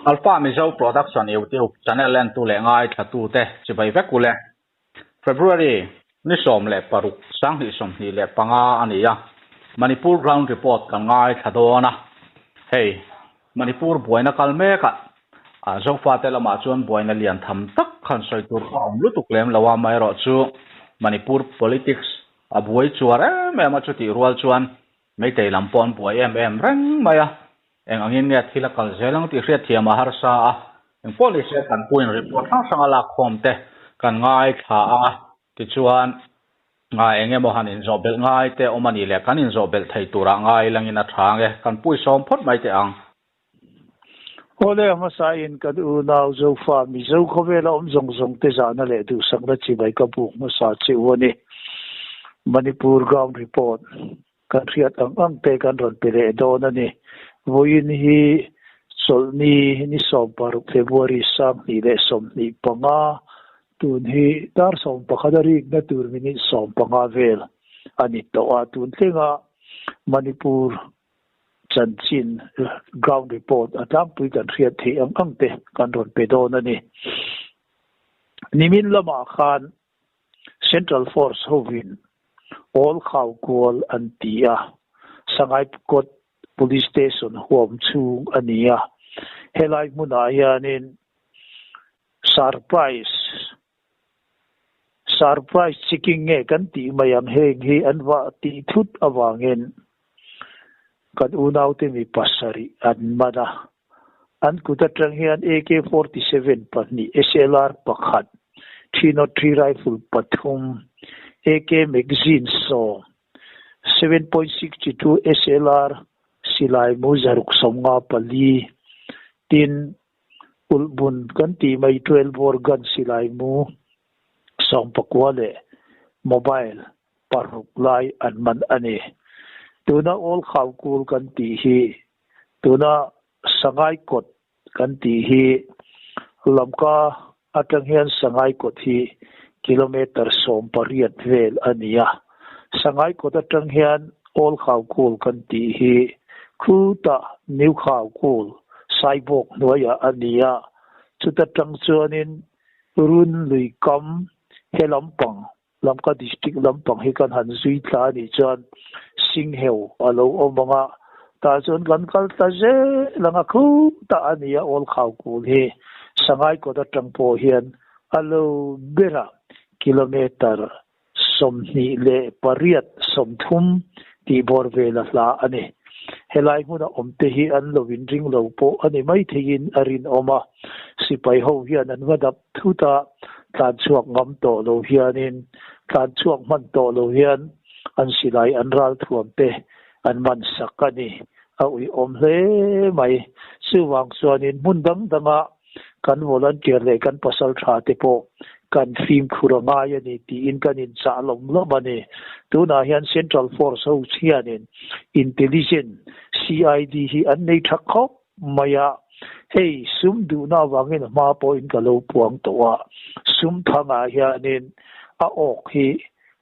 Alpha Mizo Production YouTube channel entu leh ngaithlatute chibai vek ule. February ni 16 2025 a ni a, Manipur Ground Report kan ngaithla dawn a. Hei, Manipur buaina kal mekah Zofate lamah chuan buaina lian tham tak khan sawi tur kha a awm lutuk lem lo a, amaherawhchu Manipur politics a buai chuar em em a, chutih rual chuan Meitei lam pawh an buai em em reng mai a, eng angin nge thil a kal zel ang tih hriatthiam a harsa a, eng pawh ni se kan puin report hrang hrang a lakkhawm te kan ngaithla a, tichuan eng emaw han inzawh belh ngai te awm a nih leh kan inzawh belh thei turah ngai langin a tha ang e, kan pui sawm phawt mai teh ang. Awle a hmasain kan unau Zofa Mizo khawvela awm zawng zawng te zahna leh duhsakna chibai ka buk hmasa che u a ni. Manipur Ground Report kan hriat ang ang te kan rawn pe leh dawn a ni. Vawiin hi Chawlhni ni 16 February 2025 tun hi dar 11 a rikna tur minute 15 vel a ni tawh a, tun thlenga Manipur chanchin ground report a tlangpui kan hriat theih ang ang te kan rawn pe dawn a ni. Nimin lamah khan Central Force hovin All Khau Kual an ti a, Sangaikawt Police Station huam chhung a ni a, helai hmunah hianin surprise Surprise checking nge kan tih mai ang heng hi an vah tih thut avangin kan unaute mi pasarih an man a. An kut atang hian AK-47 pahnih, SLR pakhat, 303 rifle pathum, AK magazine 10, 7.62 SLR silai mu 654, tin Ulhbun kan tih mai 12 bore gun silai mu 19 leh mobile paruk lai an man a ni. Tuna All Khau Kul kan tih hi tuna Sangai Kawt kan tih hi Lamka atang hian Sangai Kawt hi kilometre 18 vel a ni a. Sangai Kawt atang hian All Khau Kul kan tih hi khutah New Khau Kul Saibawk hnuaiah a ni a, chuta tang chuanin Run lui kam he lampang, Lamka District lampang hi kan han zui tla a nih chuan Singheu a lo awm ang a, tah chuan kan kal ta zel ang a, khutah a ni a Awl Khau Kul hi Sangai kawt atang pawh hian a lo ber a, kilometre 28, 30 tih bawr vel a hla a ni. Helai hmuna awmte hi an lo inring lo pawh a ni maitheiin a rinawm a, sipai ho hian an va dap thut a, tlan chhuak ngam tawh lo hianin tlan chhuak hman tawh lo hian an silai an ral thuam te an man sak a ni. A uiawm hle mai. Chuvang chuanin hmun dang danga kan volunteer leh kan pasal tha te pawh kan fimkhur a ngai a ni tiin kan inchah lawm lawm a ni. Tunah hian Central Force ho hianin Intelligent CID hi an nei tha khawp mai a, hei sum duhna avangin hma pawhin ka lo puang tawh a, sum thangah hianin a awk hi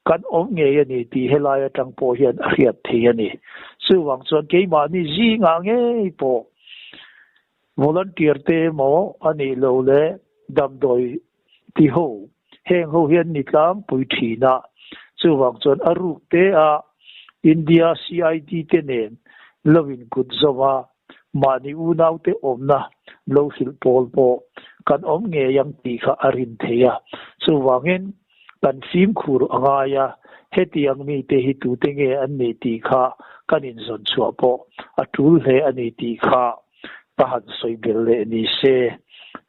kan awm ngei a ni tih helai atang pawh hian a hriat thei a ni. Chuvang chuan keimahni zingah ngei pawh Volunteer te emaw a nih loh leh damdawi ti ho, heng ho hian ni tlangpui thin a, chuvang chuan a ruk te a India CID te nen lo in kut zawm a, mahni unau te awmna lo hrilh pawl pawh kan awm ngei ang tih kha a rin thei a, chuvangin kan fimkhur a ngai a, hetiang mite hi tute nge an nih tih kha kan inzawn chhuah pawh a tul hle a ni tih kha ka han sawi belh leh ni se.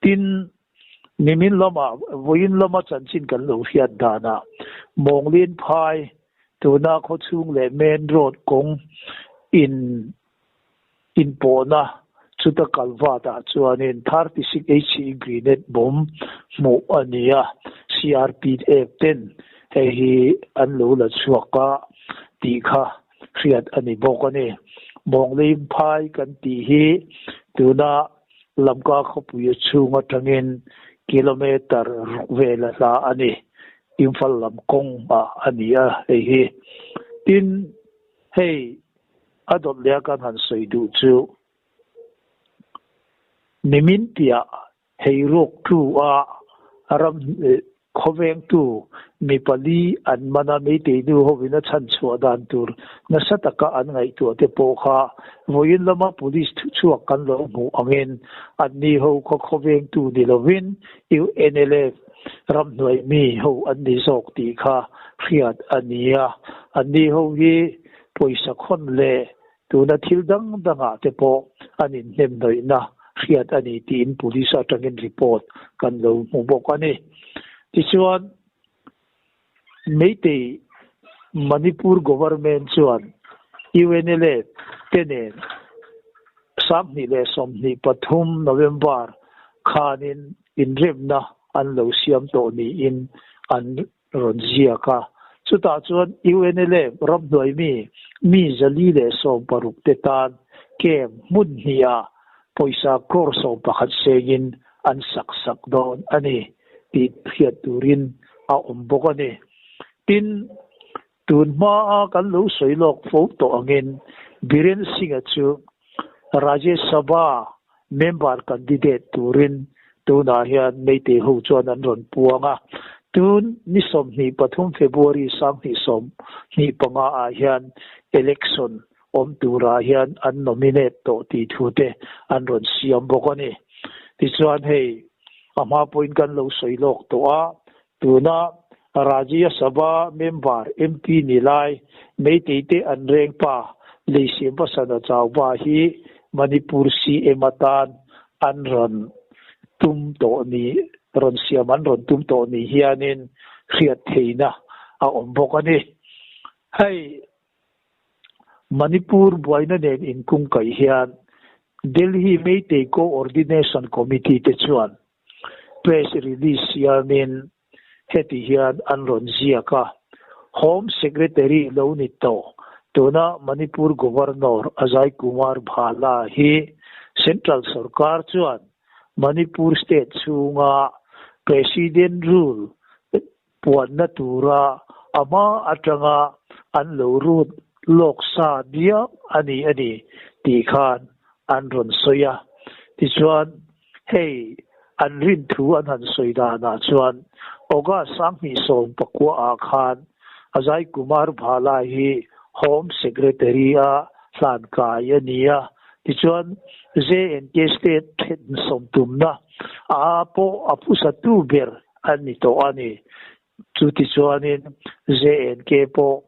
Tin, nimin lama, vawiin lama chanchin kan lo hriat danah Mawnglin phai tuna khawchhung leh main road kawng in inpawhna chuta kalvatah chuanin 36 HE grenade bomb hmuh a ni a, CRPF ten hei hi an lo la chhuak a tih kha hriat a ni bawk a ni. Mawnglim phai kan tih hi tuna Lamka khawpui chhung atangin kilometre ruk vel a hla a ni. Imphal lam kawng ah a ni a hei hi. Tin, hei a dawt leh a kan han sawi duh chu. Nimin piah heiruk tu a ram khawvengtu mi pali an man a, Meitei nu hovin a chhanchhuah dan tur nasa taka an ngaihtuah te pawh kha vawiin lama police thuchhuak kan lo hmuh angin anni ho khaw khawvengtu ni lovin UNLF ramhnuai mi ho an ni zawk tih kha hriat a ni a, anni ho hi pawisa khawn leh Tuna thil dang dangah te pawh an inhnemhnawihna hriat a ni tiin police atangin report kan lo hmu bawk a ni. Tichuan, Meitei Manipur Government chuan UNLA te nen 2023 November khanin inremna an lo siam tawh niin an rawn ziak a. Chutah chuan UNLA ramhnuai mi mi 416 te tan camp hmun hniha pawisa crore 11 sengin an sak sak dawn a ni tih hriat turin a awm bawk a ni. Tin, tun hmaa kan lo sawi lawk fo tawh angin Biren Singh-a chu Rajya Sabha member candidate turin tunah hian Meitei ho chuan an rawn puang a. Tun ni 23 February 2025 ah hian election awm turah hian an nominate tawh tih thu te an rawn siam bawk a ni. Tichuan hei a hma pawhin kan lo sawi lawk tawh a, tuna Rajya Sabha member MP ni lai Meitei te an reng pa Leisiam Pasana Chauba hi Manipur CM atan an rawn tum tawh ni rawn siam an rawn tum tawh ni hianin hriat theihna a awm bawk a ni. Hei Manipur buaina nen inkungkaih hian Delhi Meitei Coordination Committee te chuan Press release siamin heti hian an rawn ziak a, Home Secretary lo ni tawh tuna Manipur Governor Ajay Kumar Bhalla hi Central sorkar chuan Manipur state chhunga President Rule puanna tura a hma atanga an lo rut lawk sa diam a ni a ni tih khan an rawn sawi a. Tichuan, hei an rin thu an han sawi danah chuan August 2019 ah khan Ajay Kumar Bhalla hi Home Secretary a hlan kai a ni a. Tichuan, JNK State then sawm tumna a pawh a phusa tu ber a ni tawh a ni. Chutichuanin JNK pawh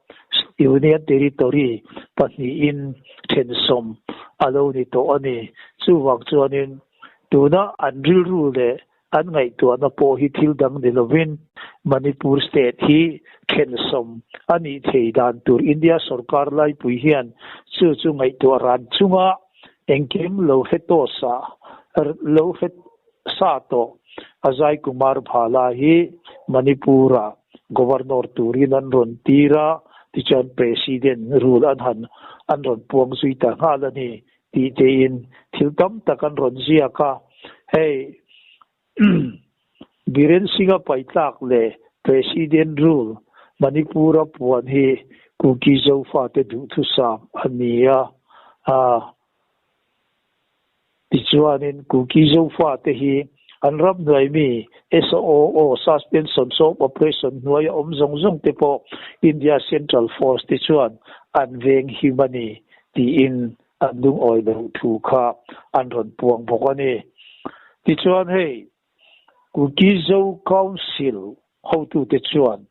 Union Territory pahnihin thensawm a lo ni tawh a ni. Chuvang chuanin tuna an rilru leh an ngaihtuahna pawh hi thil dang ni lovin Manipur State hi thensawm a nih thei dan tur India sorkar laipui hian chu chu ngaihtuah ran chunga engkim lo hre tawh sa lo hre sa tawh Ajay Kumar Bhalla hi Manipur-a Governor turin an rawn tir a, tichuan President rule an han an rawn puang zui ta nghal a ni tih tein thil tam tak an rawn ziak a. Hei Biren Singh-a paitlak leh President rule Manipur-a puan hi Kuki Zofate duhthusam a ni a. Tichuanin Kuki Zofate hi an ram hnuai mi SOO, Suspension of Operation, hnuaia awm zawng zawng te pawh India Central Force te chuan an veng him a ni tiin an lungawi loh thu kha an rawn puang bawk a ni. Tichuan hei Kuki Zo Council hotute chuan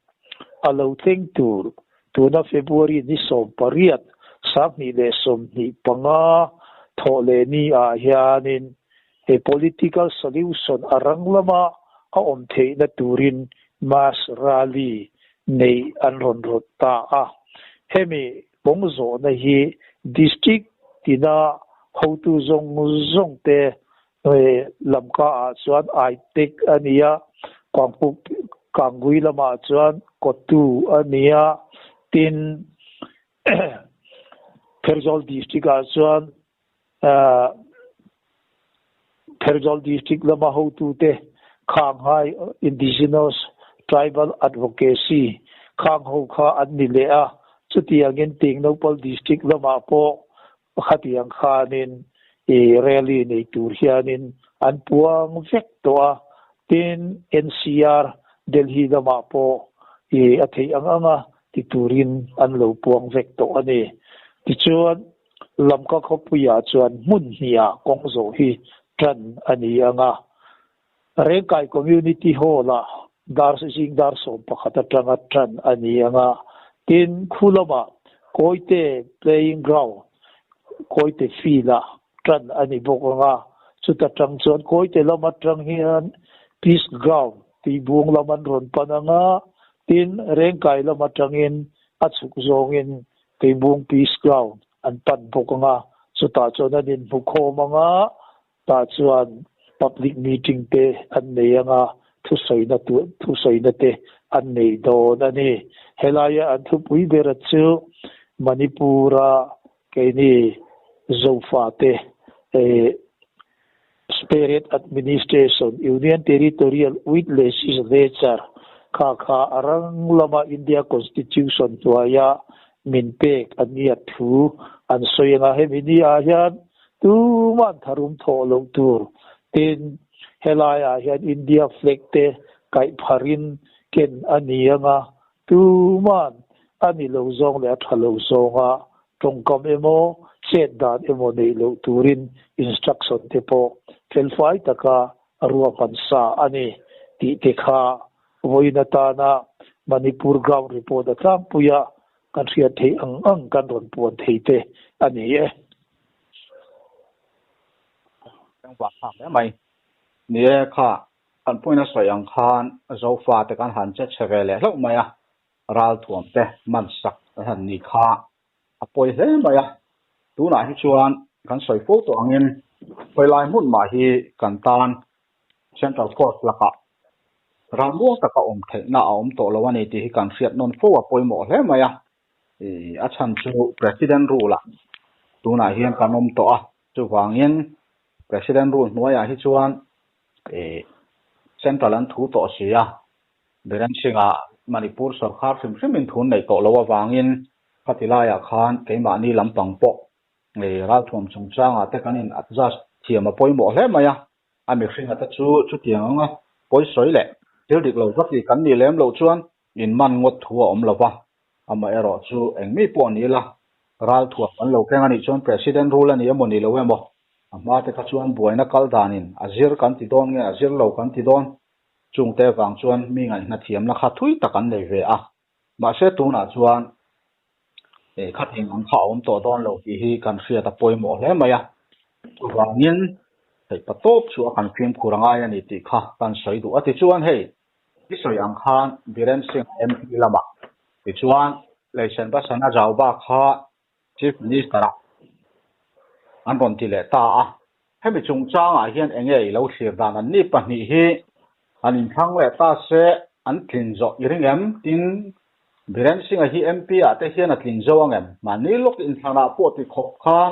a lo thleng tur tuna February ni 18 2025 thawh leh ni ah hianin he political solution a rang lama a awm theihna turin mass rally nei an rawn rawt ta a. Hemi kawng zawhna hi district tina hotu zawng zawng te Lamka ah chuan Aitek a ni a, Kangpuk Kangui lamah chuan Kotu a ni a, tin Pherzawl District ah chuan Pherzawl District lama hotute Khanghai Indigenous Tribal Advocacy khang ho kha an ni leh a, chutiangin Tengnoupal District lamah pawh Khatiang khanin i rally nei tur hianin an puang vek tawh a, tin NCR Delhi lamah pawh i a theih ang anga ti turin an lo puang vek tawh a ni. Tichuan, Lamka khawpuiah chuan hmun hniha kawng zawh hi tan a ni ang a. Rengkai Community Hall-ah dar zing dar 11 atanga tan a ni ang a. Tin, khu lamah Kawite Playing Ground, Kawite Field-ah tan a ni bawk ang a. Chuta tang chuan Kawite lam atang hian Peace Ground Tuibung lam an rawn pan ang a, tin, Rengkai lam atangin a chhuk zawngin Tuibung Peace Ground an pan bawk ang a, chutah chuan an inhmukhawm ang a, tah chuan public meeting te an nei ang a, thusawina thusawina te an nei dawn a ni. Helaia an thupui bera chu Manipur-a keini Zofate Separate Administration, Union Territorial with Legislature, kha kha a rang lama India Constitution hnuaia min pek a nia thu an sawi ang a, hemi ni ah hian tuman tharum thawh loh tur tin helaiah hian India flag te kaih pharin ken a ni ang a, tuman a ni lo zawng leh a tha lo zawnga Tawngkam emaw, chet dan emaw neih loh turin instruction te pawh felfai taka ruahman sa a ni tih te kha vawiin atana Manipur ground report a tlangpuia kan hriat theih ang ang kan rawn puan thei te a ni e. Engvang thlak hle mai. Ni e, kha kan point a sawi ang khan Zofa te kan han che chhe ve leh hlauh mai a. Ralthuam te man sak an han ni kha a pawi hle mai a, tunah hi chuan kan sawi fo tawh angin khawilai hmun mah hi kan tan Central Force lakah ralmuang taka awm theihna a awm tawh lo a ni tih hi kan hriat nawn fo a pawimawh hle mai a, a chhan chu President rule ah tunah hian kan awm tawh a, chuvangin President rule hnuaiah hi chuan Central an thu tawh si a. Biren Singh-a Manipur sorkar hrim hrimin thun neih tawh loh avangin khati laiah khan keimahni lampang pawh ralthuam chungchangah te kan in adjust thiam a pawimawh hle mai a, a mihringa te chu chutiang anga pawisawi leh thil dik lo vak i kan nih lem loh chuan in man ngawt thu a awm lo va, amaherawh chu engmi pawh ni ila ralthuam kan lo keng a nih chuan President rule a ni emaw ni lo emaw a hma te kha chuan buaina kal danin a zir kan ti dawn nge a zir lo kan ti dawn Chungte vang chuan mi ngaihna thiamna kha thui tak an nei ve a, mahse tunah chuan khatin ang kha a awm tawh dawn lo tih hi kan hriat a pawimawh hle mai a. Chuvangin theihpa tawp chu a kan fimkhur a ngai a ni tih kha kan sawi duh a. Tichuan hei i sawi ang khan Biren Singh MP lamah tichuan Leisen Basana Jauba kha Chief Minister ah an rawn ti leh ta a, hemi chungchangah hian eng nge i lo thlir dan an ni pahnih hi an inthlang leh ta se an tlin zawh i ring em? Tin, Biren Singh-a hi MP ah te hian a tlin zo ang em? Mahni lawk inthlanah pawh ti khawp khan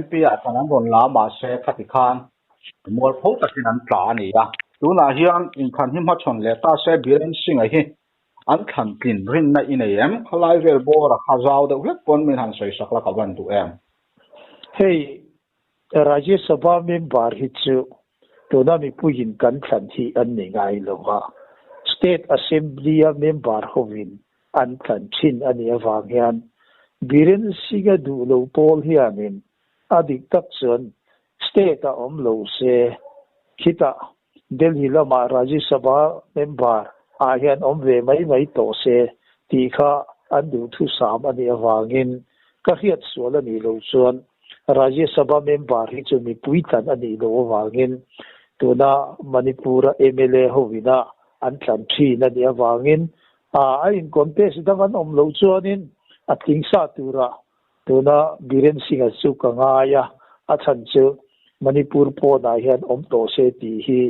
MP ah tlan an rawn la mahse khati khan mualpho takin an tla a ni a. Tunah hian inthlan hi hmachhawn leh ta se Biren Singh-a hi An thlan tlin rinna i nei em? Khalai vel bawr a kha zau deuh hlek pawn min han sawi sak la ka van duh em? Hei Rajya Sabha member hi chu tuna mipuiin kan thlan hi an ni ngai lo a, State Assembly-a member hovin an thlan thin a nih avang hian Biren Singh-a duh lo pawl hianin a dik tak chuan State-a awm lo se khitah Delhi lamah Rajya Sabha member ah hian awm ve mai mai tawh se tih kha an duhthusam a nih avangin ka hriat sual a nih loh chuan Rajya Sabha member hi chu mipui tlan a nih loh avangin tuna Manipur-a mla hovina an tlan thin a nih avangin a in contest dang an awm loh chuanin a tling sa turah Tuna Biren Singh-a chu ka ngai a, a chhan chu Manipur pawnah hian awm tawh se tih hi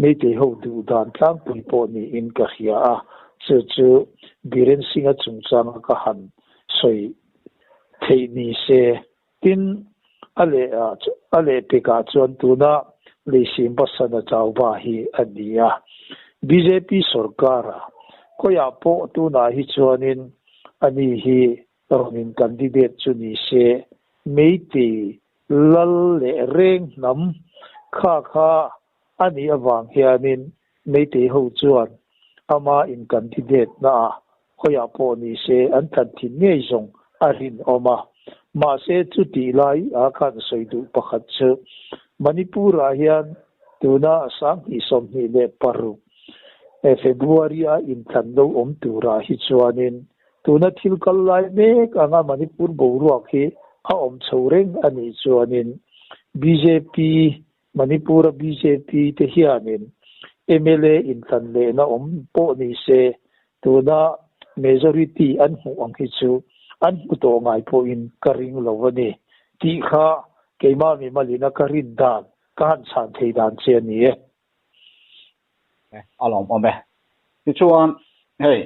Meitei ho duh dan tlangpui pawh niin ka hria a, chu chu Biren Singh-a chungchanga ka han sawi theih ni se. Tin, a leh a lehpekah chuan tuna Leisim Basana Chauba hi a ni a, bjp sorkara khawiah pawh tunah hi chuanin ani hi Rawn in candidate chu ni se, Meitei lal leh reng hnam Kha kha a nih avang hianin Meitei ho chuan ama in candidate na ah khawiah pawh ni se an tlan thin ngei zawng a rinawm a. Mahse chutih lai a khan sawi duh pakhat chu Manipur ah hian tuna 2026 February a inthlan lo awm turah hi chuanin tuna thil kal lai mek anga Manipur boruak hi a awm chho reng a nih chuanin bjp Manipur-a bjp te hianin mla inthlan lehna awm pawh ni se tuna majority an hmuh ang hi chu an hmu tawh ngai pawhin ka ring lo a ni tih kha keimah mimalina ka rin dan ka han chhan thei dan che a ni e. A lawmawm e. Tichuan, hei,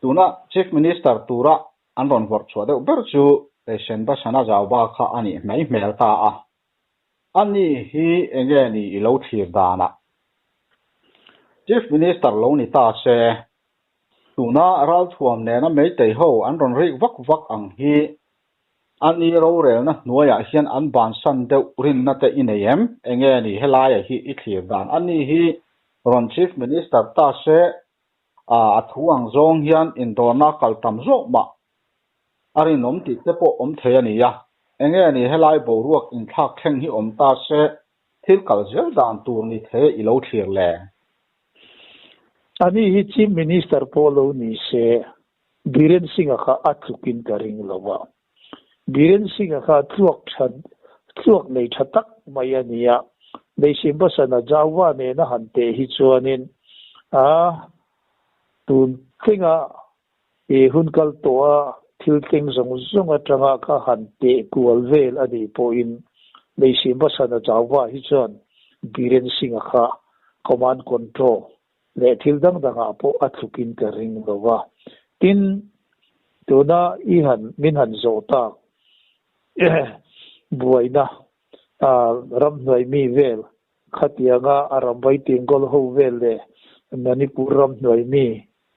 tuna Chief Minister tura an rawn vawrh chhuah deuh ber chu Leisen Basana Zauba kha a nih mai hmel ta a. Ani hi enge ni i lo thlir danah? Chief Minister lo ni ta se, tuna ralthuam nena Meitei ho an rawn rik vak vak ang hi ani rorelna hnuaiah hian an bansan deuh rinna te i nei em? Enge ni helaia hi i thlir dan? Ani hi rawn Chief Minister ta se, a thu ang zawng hian indawrna kal tam zawk mah a rinawm tih te pawh awm thei a ni a. Enge ni helai boruak inthlak thleng hi awm ta se, thil kal zel dan tur ni thei i lo thlir le? Ani hi Chief Minister pawh lo ni se, Biren Singh-a kha a tlukin ka ring lo a. Biren Singh-a kha tluak tha, tluak nei tha tak mai a ni a. Leisimbasan-a Jauva nena han teh hi chuanin a tun tlenga i hun kal tawha thil tleng zawng zawng atanga ka han teh kual vel a nih pawhin Leisimbasan-a Jauva hi chuan Biren Singh-a kha command control leh thil dang dangah pawh a tlukin ka ring lo va. Tin, tuna i han min han zawh tak buaina ramhnuai mi vel khatianga a ramvai Bengal ho vel leh Manipur ramhnuai mi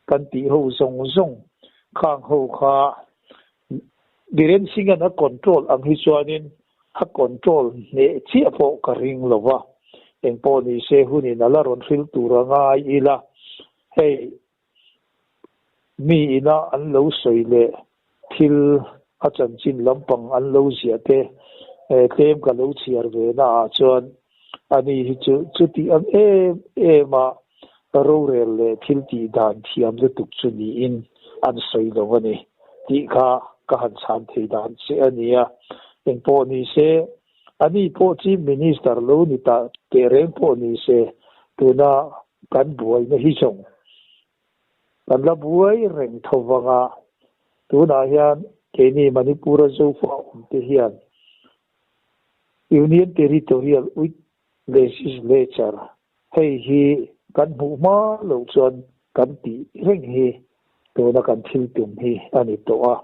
kan tih ho zawng zawng khang ho kha Biren Singh-a'n a control ang hi chuanin a control hneh chiah pawh ka ring lo va, engpawh ni se hunin a la rawn hril tur a ngai ila, hei mi ina an lo sawi leh thil a chanchin lampang an lo ziah te tlem ka lo chhiar ve naah chuan ani hi chu chuti ang em em a rorel leh thil tih dan thiam lutuk chu niin an sawi lo a ni tih kha ka han chhan thei dan che a ni a. Engpawh ni se, ani pawh Chief Minister lo ni ta teh reng pawh ni se, tuna kan buaina hi zawng kan la buai reng tho vang a, tunah hian keini Manipur-a Zofa awmte hian Union Territorial with Legislature Hei hi kan hmuh hma loh chuan kan tih reng hi tuna kan thil tum hi a ni tawh a.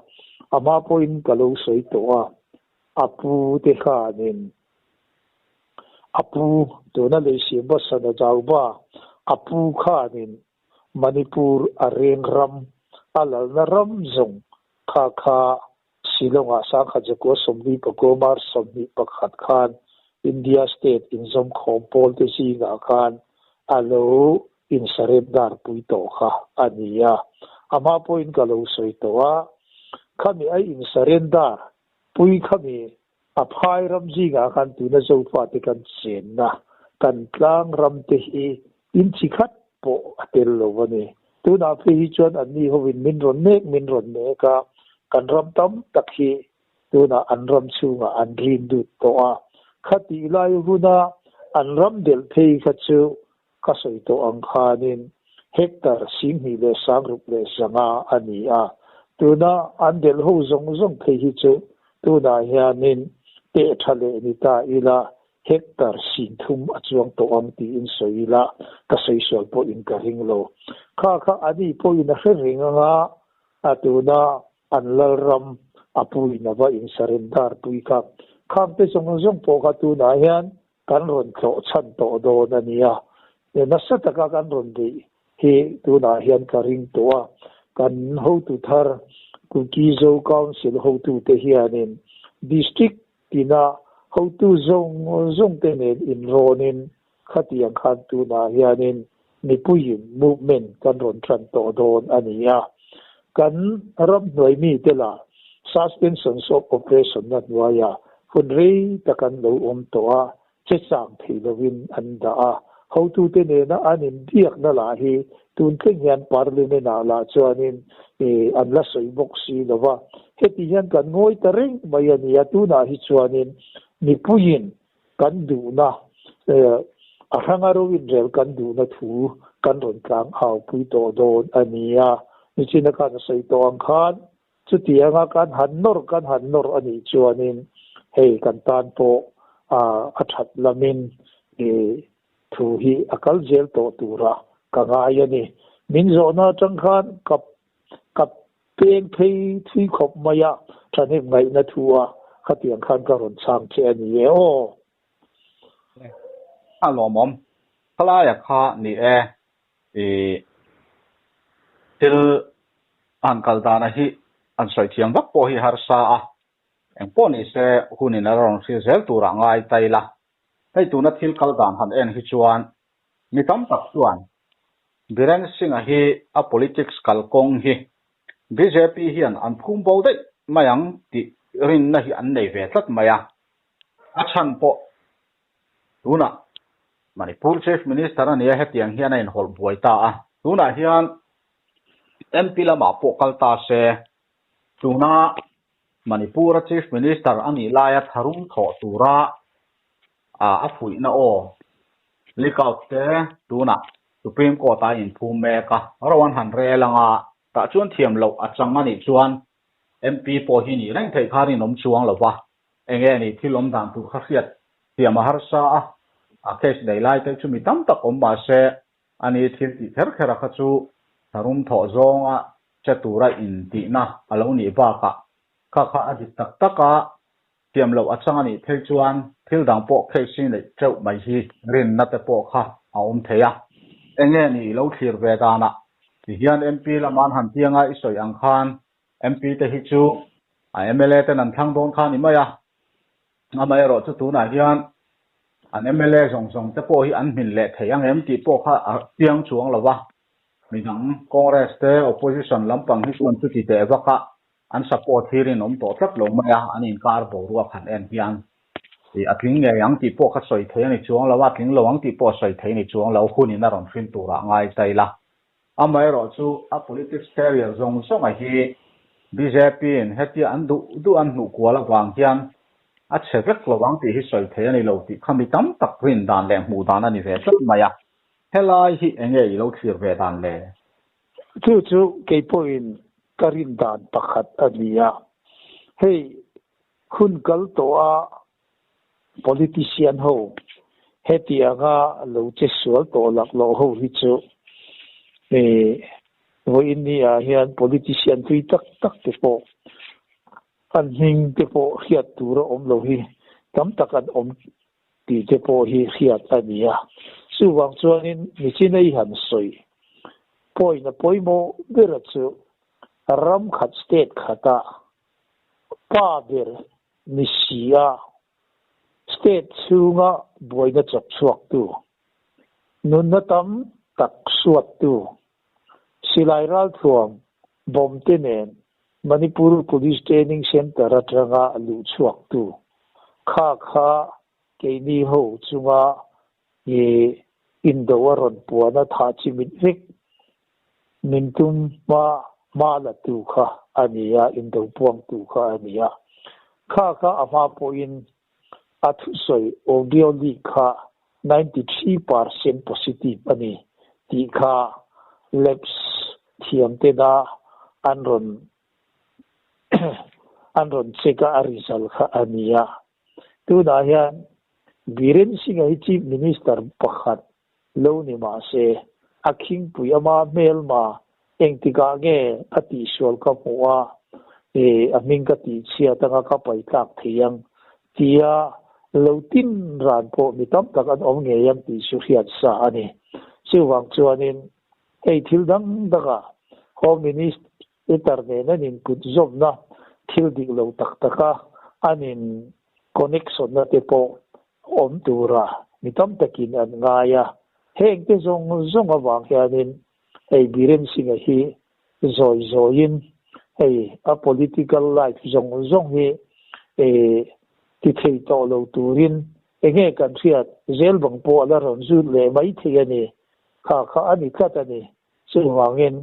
A hma pawhin ka lo sawi tawh a, a pu te khanin a pu tuna Leisiamba Sanajauba a pu khanin Manipur a reng ram a lalna ram zawng kha kha Shillong-ah 1949 March 21 khan India state inzawmkhawm pawlte zingah khan a lo insarendar pui tawh kha a ni a. A hma pawhin ka lo sawi tawh a, khami a insarendar pui khami a phai ram zingah khan tuna Zofate kan chenna kan tlang ram te hi inchi khat pawh a tel lo a ni. Tunah phei hi chuan anni hovin min rawn nek min rawn nek a, kan ram tam tak hi tunah an ram chhungah an rin lut tawh a. Khatih lai huna an ram delh phei kha chu ka sawi tawh ang khanin hectare 26,500 a ni a. Tuna an delh ho zawng zawng phei hi chu tunah hianin teh tha leh ni ta ila hectare 30,000 a chuang tawh ang tiin sawi ila ka sawi sual pawhin ka ring lo. Kha kha ani pawhin a hre reng anga a tuna an lalram a puin a va insarendar pui kha. Khangte zawng zawng pawh kha tunah hian kan rawn tlawh chhan tawh dawn a nia. Nasa taka kan rawn beih hi tunah hian ka ring tawh a. Kan hotu thar Kuki Zo Council hotute hianin District tina Hotu zawng zawng te nen inrawnin khatiang khan tunah hianin mipuiin movement kan rawn tan tawh dawn a ni a. Kan ramhnuai mite lah suspension of operation na hnuaiah hun rei tak an lo awm tawh a, che chang thei lovin an dah a. Hotute nena an inbiakna lah hi tun thleng hian Parliament ah lah chuanin an la sawi bawk si lo va. Heti hian kan ngawi ta reng mai a ni a, tunah hi chuanin mipuiin kan duhna a hranga ro inrel kan duhna thu kan rawn tlang au pui tawh dawn a ni a. Nichina khan a sawi tawh ang khan Chutianga kan han nawr kan han nawr a nih chuanin hei kan tan pawh a that lamin thu hi a kal zel tawh tura ka ngai a ni. Min zawhna atang khan ka ka peng phei thui khawp mai a, thahnem ngaihna thu a khatiang khan ka rawn chhang che a ni e aw. A lawmawm khalaia kha ni e. I thil han kal dana hi an sawi thiam vak pawh hi harsa a, eng pawh ni se hunin a rawn hrilh zel turah ngai ta ila. Hei tuna thil kal dan han en hi chuan mi tam tak chuan Biren Singh-a hi a politics kalkawng hi bjp hian an phum bo daih mai ang tih rinna hi an nei ve tlat mai a, a chhan pawh Tunah Manipur Chief Minister a nia hetiang hian a inhawlh buai ta a, tunah hian MP lamah pawh kal ta se, tuna Manipur-a Chief Minister a nih laia tharum thawh tura a fuihna aw leak out te tunah Supreme Court-a a inphum mek a, ro an han rel anga tah chuan thiam loh a chang a nih chuan MP pawh hi nih reng theih kha rinawm chuang lo va. Enge ni thil awm dan tur kha hriat thiam a harsa a, a case nei lai te chu mi tam tak awm mah se ani thil tih kher kher a kha chu tharum thawh zawnga che tura intihna a lo nih bakah kha kha a dik tak tak a, thiam loh a chang a nih phei chuan thil dang pawh case hi neih teuh mai hi rinna te pawh kha a awm thei a. Enge ni i lo thlir ve danah tihian MP lama an han tianga i sawi ang khan MP te hi chu a mla ten an thlang dawn kha a ni mai a, amaherawh chu tunah hian an mla zawng zawng te pawh hi an hmin leh thei ang em tih pawh kha a chiang chuang lo va, midang Congress te opposition lampang hi chuan chuti teh vak a an support hi rinawm tawh tlat lo mai a, an inkar boruak han en hian ih a tling ngei ang tih pawh kha sawi thei a ni chuang lo a, tling lo ang tih pawh sawi thei a ni chuang lo, hunin a rawn hrin turah ngai ta ila. Amaherawh chu a politics career zawng zawnga hi bjp in hetia an duh duh an hnuh kual avang hian a chhe vek lo ang tih hi sawi thei a ni lo tih kha mi tam tak rin dan leh hmuh dan a ni ve tlat mai a. Helai hi enge i lo thlir ve dan le? Chu chu kei pawhin ka rin dan pakhat a ni a. Hei hun kal tawh a Politician ho hetianga lo che sual tawh lak loh ho hi chu vawiin ni ah hian politician tui tak tak te pawh an hming te pawh hriat tur a awm lo hi tam tak an awm tih te pawh hi hriat a ni a. Chuvang chuanin Michina i han sawi point a pawimawh ber chu ram khat state khata pa ber ni si a, state chhunga buaina chawp chhuaktu, nunna tam tak suattu, silai ralthuam bomb te nen Manipur Police Training Centre atanga luh chhuaktu kha kha keini ho chunga indo a rawn puan a thah chimit vek Min tum hma hma la tu kha a ni a, indo puang tu kha a ni a. Kha kha a hma pawhin a thusawi audio leak kha 93% positive a ni tih kha labs thiam tena an rawn an rawn check a, a result kha a ni a. Tunah hian Biren Singh-a hi Chief Minister pakhat Lo ni mah se, a khingpui ama hmelma engtikah nge a tihsual ka hmuh a, e, a hming ka tihchhiat anga ka pai tlak thei ang tia lo tin ran pawh mi tam tak an awm ngei ang tih chu hriat sa a ni. Chuvang chuanin hei thil dang dangah Home Minister nen an inkut zawmna thil dik lo tak taka an in. Connection na te pawh awm tura mi tam takin an ngai a, heng te zawng zawng avang hianin hei Biren Singh-a hi zawi zawiin hei a political life zawng zawng hi ti thei tawh lo turin enge kan hriat zel bang pawh a la rawn zut leh mai thei a ni. Kha kha a ni tlat a ni. Chuvangin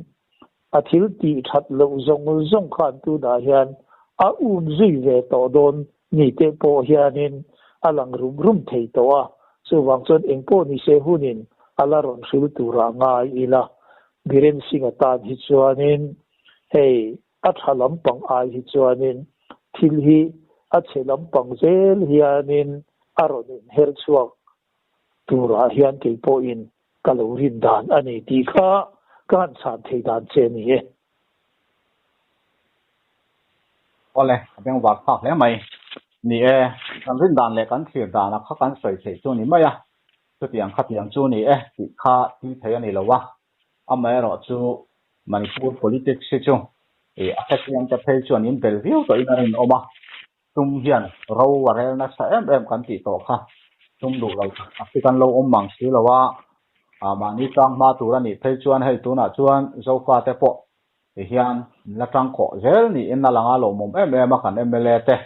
a thil tih that loh zawng zawng khan tunah hian a um zui ve tawh dawn ni te pawh hianin a lang rum rum thei tawh a, chuvang chuan engpawh ni se hunin a la rawn hril turah ngai ila. Biren Singh-a tan hi chuanin hei a tha lampang ai hi chuanin thil hi a chhe lampang zel hianin a rawn inher chhuak turah hian kei pawhin ka lo rin dan a ni tih kha ka han chhan thei dan che a ni e. Awle, a bengvar thlak hle mai. Ni e, kan rin dan leh kan thlir dana kha kan sawi theih chu a ni mai a, chutiang khatiang chu a ni e tih kha thil thei a ni lo a, amaherawh chu Manipur politics hi chu a hrethiam te phei chuan in bel viau tawhin a rinawm a, Tum hian ro a rel nasa em em kan tih tawh kha tum duh lo tak tak hi kan lo awm mang si lo a, mahni tang hma tur a nih phei chuan hei tunah chuan Zofa te pawh ti hian in la tang khawh zel niin a lang a lawmawm em em a kan mla te.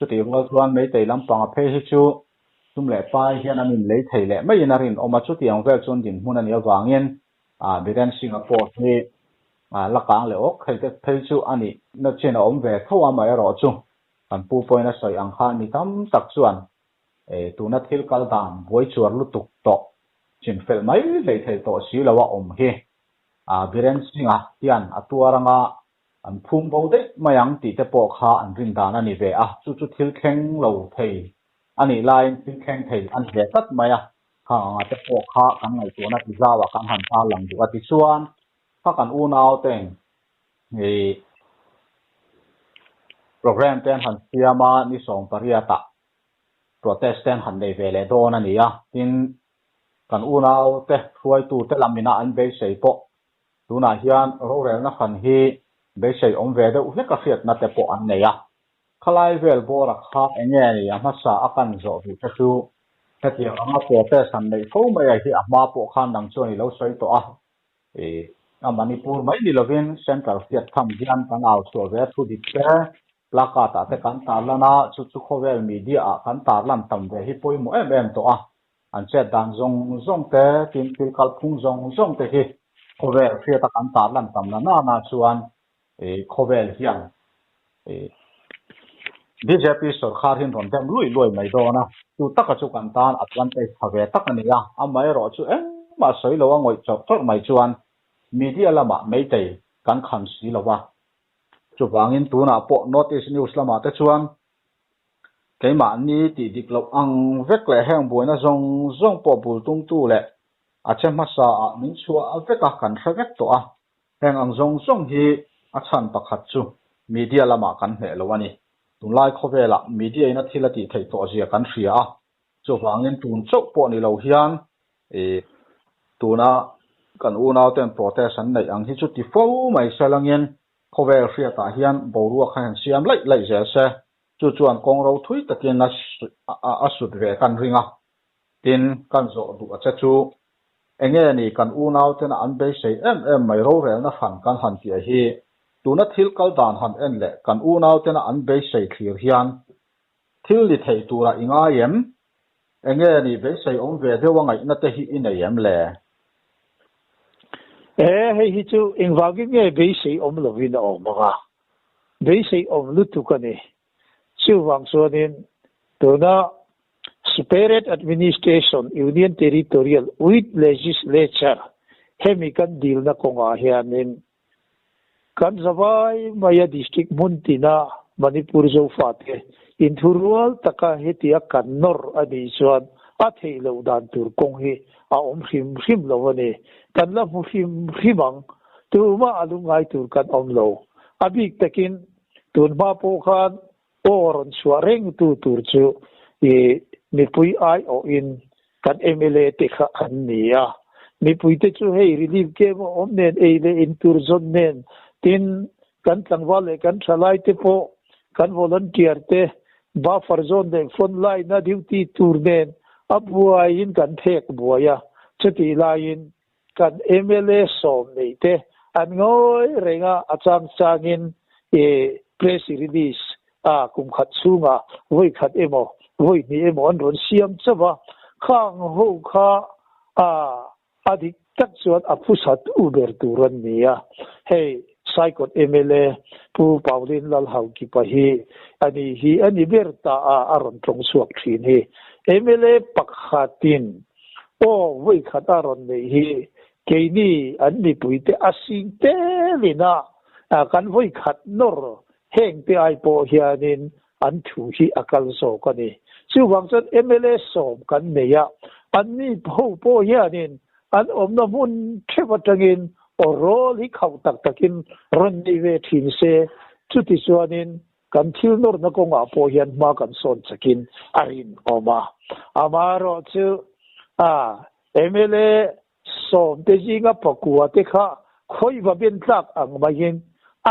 Chutih rual chuan Meitei lampanga phei hi chu tum leh pai hian an inlei thei leh maiin a rinawm a, chutiang vel chuan dinhmun a nih avangin Biren Singh-a pawh hi la kang leh awk thei te phei chu a nih na chin a awm ve tho a, amaherawh chu kan pu pawhin a sawi ang khan mi tam tak chuan tuna thil kal dan buai chuar lutuk tawh chin felh mai hlei thei tawh si lo a awm hi Biren Singh-a hian a tuar anga an phum bo daih mai ang tih te pawh kha an rin dan a ni ve a, chu chu thil thleng lo thei a nih laiin thil thleng thei a ni ve tlat mai a. Khang anga te pawh kha kan ngaihtuahna ti zauah kan han tar lang duh a tichuan kha kan unau ten ih program te an han siam a ni 18 ah protest te an han nei ve leh dawn a ni a tin kan unau te hruaitu te lam ina an beisei pawh tunah hian rorelna hran hi beisei awm ve deuh hlek a hriatna te pawh an nei a. Khalai vel bawra kha enge a ni a hmasa a kan zawh duh te chu hetiang anga protest han neih fo mai a hi a hma pawh khan nang chuan i lo sawi tawh a, ih a Manipur mai ni lovin Central hriat tham hian kan au chhuah ve a thu dik te placard ah te kan tarlan a, chu chu khawvel media ah kan tarlan tam ve hi pawimawh em em tawh a, an chet dan zawng zawng te tin thil kalphung zawng zawng te hi khawvel hriat a kan tarlan tam na nana chuan Khawvel hian bjp sorkar hian rawn dem luih luai mai dawn a, chu taka chu kan tan advantage tha ve tak a ni a, amaherawh chu engmah sawi lo a ngawih chawrh chawrh mai chuan media lamah meitei kan kham si lo va, chuvangin tunah pawh North East News lamah te chuan keimahni tih dik loh ang vek leh heng buaina zawng zawng pawh bul tumtu leh a che hmasa ah min chhuah vek a kan hre vek tawh a. Heng ang zawng zawng hi a chhan pakhat chu media lamah kan hneh lo a ni. Tunlai khawvelah media in a thil a tih theih tawh zia kan hria a, chuvangin tun chauh pawh ni lo hian ih tuna kan unauten protest an neih ang hi chu ti fo mai se langin khawvel hriatah hian boruak kha han siam laih laih zel se, chu chuan kawng ro thui takin a sut ve kan ring a. Tin, kan zawh duh a che chu Enge ni kan unautena an beisei em em mai rorelna hran kan han tih hi tuna thil kal dan han en leh kan unautena an beisei thlir hian thil ni thei tura i ngai em? Enge ni beisei awm ve deuh a ngaihna te hi i nei em le? E, hei hi chu engvangin nge beisei awm lovin a awm ang a? Beisei awm lutuk a ni. Chuvang chuanin tuna Separate Administration Union Territorial with Legislature hemi kan dilna kawngah hianin kan zavai maia district hmun tina Manipur Zofate inthurual taka hetia kan nawr a nih chuan a theih loh dan tur kawng hi a awm hrim hrim lo a ni. Kan la hmu hrim hrim ang. Tumah a lungngai tur kan awm lo. A bik takin tun hma pawh khan Aw rawn chhuah reng tu tur chu i mipui aiawhin kan mla te kha an ni a. Mipui te chu hei relief camp a awm nen ei leh in tur zawn nen tin kan tlangval leh kan thalai te pawh kan volunteer te Buffer zone leh front line a duty tur nen a buaiin kan phek buai a, chutih laiin kan mla sawm neih te an ngawi reng a, a chang changin i press release a kum khat chhungah vawi khat emaw vawi hnih emaw an rawn siam chauh a, khang ho kha a A dik tak chuan a phusa tu ber tur an ni a, hei Saikawt mla Pu Pauline Lalhaukipa hi a ni hi a ni ber ta a a rawn tawng chhuak thin hi. Mla pakhatin aw vawi khat a rawn neih hi keini an mipuite a sing telin a kan vawi khat nawr hengte ai pawh hianin an thu hi a kal zawk a ni. Chuvang chuan mla sawm kan nei a, anni ho pawh hianin an awmna hmun theuh atangin aw rawl hi khauh tak takin rawn nei ve thin se, chuti chuanin kan thil nawrna kawngah pawh hian hma kan sawn chakin a rinawm a. Amaherawhchu a mla sawm te zinga pakua te kha khawiva ben tlak ang maiin